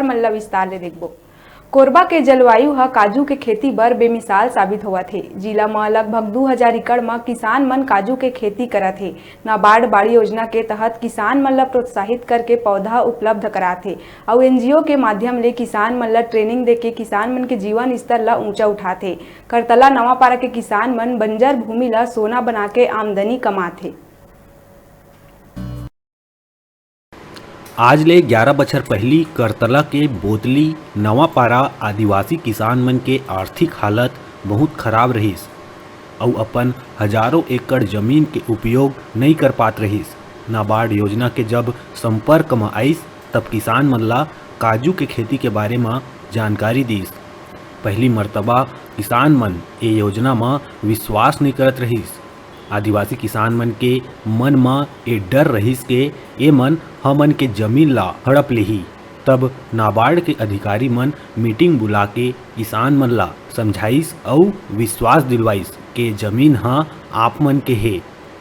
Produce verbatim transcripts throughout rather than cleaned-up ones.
मन ला विस्तार ले देखबो। कोरबा के जलवायु ह काजू के खेती बर बेमिसाल साबित होवत हे। जिला म लगभग दू हजार एकड़ म किसान मन काजू के खेती करत हे। नाबार्ड बाड़ी योजना के तहत किसान मन ल प्रोत्साहित करके पौधा उपलब्ध करात हे अउ एनजीओ के माध्यम ले किसान मन ल ट्रेनिंग देके किसान मन के जीवन स्तर ल ऊंचा उठात हे। करतला नवापारा के किसान मन बंजर भूमि ल सोना बना के आमदनी कमात हे। आज ले ग्यारा बछर पहिली करतला के बोतली नवापारा आदिवासी किसान मन के आर्थिक हालत बहुत खराब रहिस अउ अपन हजारों एकड़ जमीन के उपयोग नइ कर पात रहिस। नाबार्ड योजना के जब संपर्क म आइस, तब किसान मन ला काजू के खेती के बारे म जानकारी दीस। पहिली मर्तबा किसान मन ए योजना म विश्वास नइ करत रहिस। आदिवासी किसान मन के मन म ए डर रहिस के ए मन हमन के जमीन ला हड़प लेही। तब नाबार्ड के अधिकारी मन मीटिंग बुला के किसान मन ला समझाइस अउ विश्वास दिलवाइस के जमीन ह आप मन के हे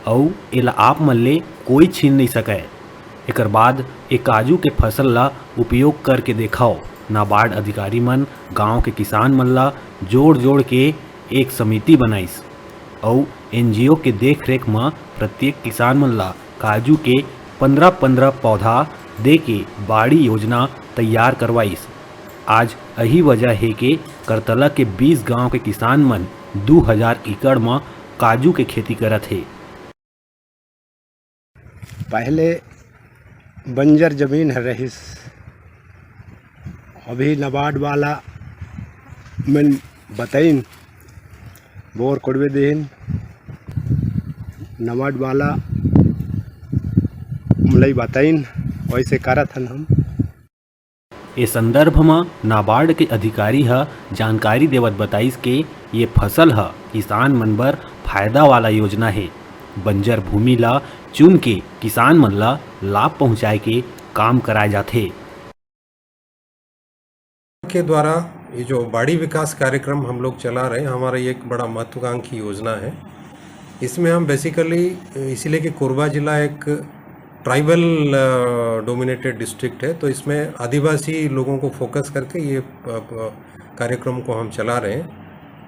अउ एला आप मन ले कोई छीन नइ सकय। एकर बाद ए काजू के फसल ला उपयोग करके देखव। नाबार्ड अधिकारी मन गांव के किसान मन ला जोड़-जोड़ के एक समिति बनाइस अउ एनजीओ के देखरेख म प्रत्येक किसान मन ला काजू के पंद्रह पंद्रह पौधा दे के बाड़ी योजना तैयार करवाइस। आज अही वजह हे के करतला के बीस गांव के किसान मन दू हजार एकड़ म काजू के खेती करत हे। पहले बंजर जमीन ह रहिस, अभी नाबार्ड वाला मन बताइन, बोर कोड़वे देहिन, नाबार्ड वाला मलई बताइन, वैसे करत हन हम। ए संदर्भ म नाबार्ड के अधिकारी ह जानकारी देवत बताइस के ये फसल ह किसान मन बर फायदा वाला योजना हे। बंजर भूमि ला चुन के किसान मन ला लाभ पहुंचाए के काम कराए जाथे। के द्वारा ये जो बाड़ी विकास कार्यक्रम हम लोग चला रहे हैं, हमारा ये एक बड़ा महत्वाकांक्षी योजना है। इसमें हम बेसिकली, इसीलिए कि कोरबा जिला एक ट्राइबल डोमिनेटेड डिस्ट्रिक्ट है, तो इसमें आदिवासी लोगों को फोकस करके ये अ, अ, कार्यक्रम को हम चला रहे हैं।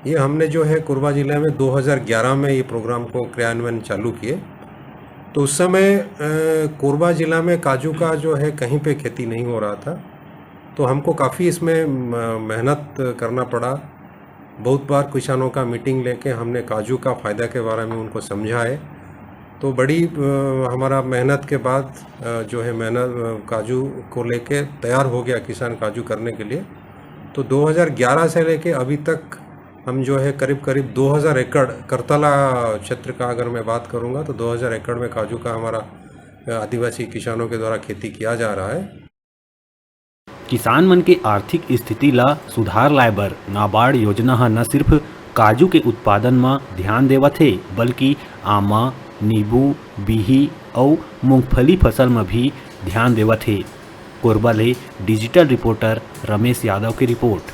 ये हमने जो है कोरबा जिले में दो हज़ार ग्यारह में ये प्रोग्राम को क्रियान्वयन चालू किए। तो उस समय अ, कोरबा जिला में काजू का जो है कहीं पे खेती नहीं हो रहा था, तो हमको काफ़ी इसमें म-, मेहनत करना पड़ा। बहुत बार किसानों का मीटिंग लेके हमने काजू का फ़ायदा के बारे में उनको समझाए। तो बड़ी अ, हमारा मेहनत के बाद अ, जो है मेहनत अ, काजू को लेके तैयार हो गया किसान काजू करने के लिए। तो दो हज़ार ग्यारह से लेके अभी तक हम जो है करीब करीब दो हज़ार एकड़ करतला क्षेत्र का अगर मैं बात करूँगा तो दो हज़ार एकड़ में काजू का हमारा अ, आदिवासी किसानों के द्वारा खेती किया जा रहा है। किसान मन के आर्थिक स्थिति ला सुधार लाए बर नाबार्ड योजना ह न सिर्फ काजू के उत्पादन म ध्यान देवत हे, बल्कि आमा, नींबू, बिही अउ मूंगफली फसल म भी ध्यान देवत हे। कोरबा ले डिजिटल रिपोर्टर रमेश यादव की रिपोर्ट।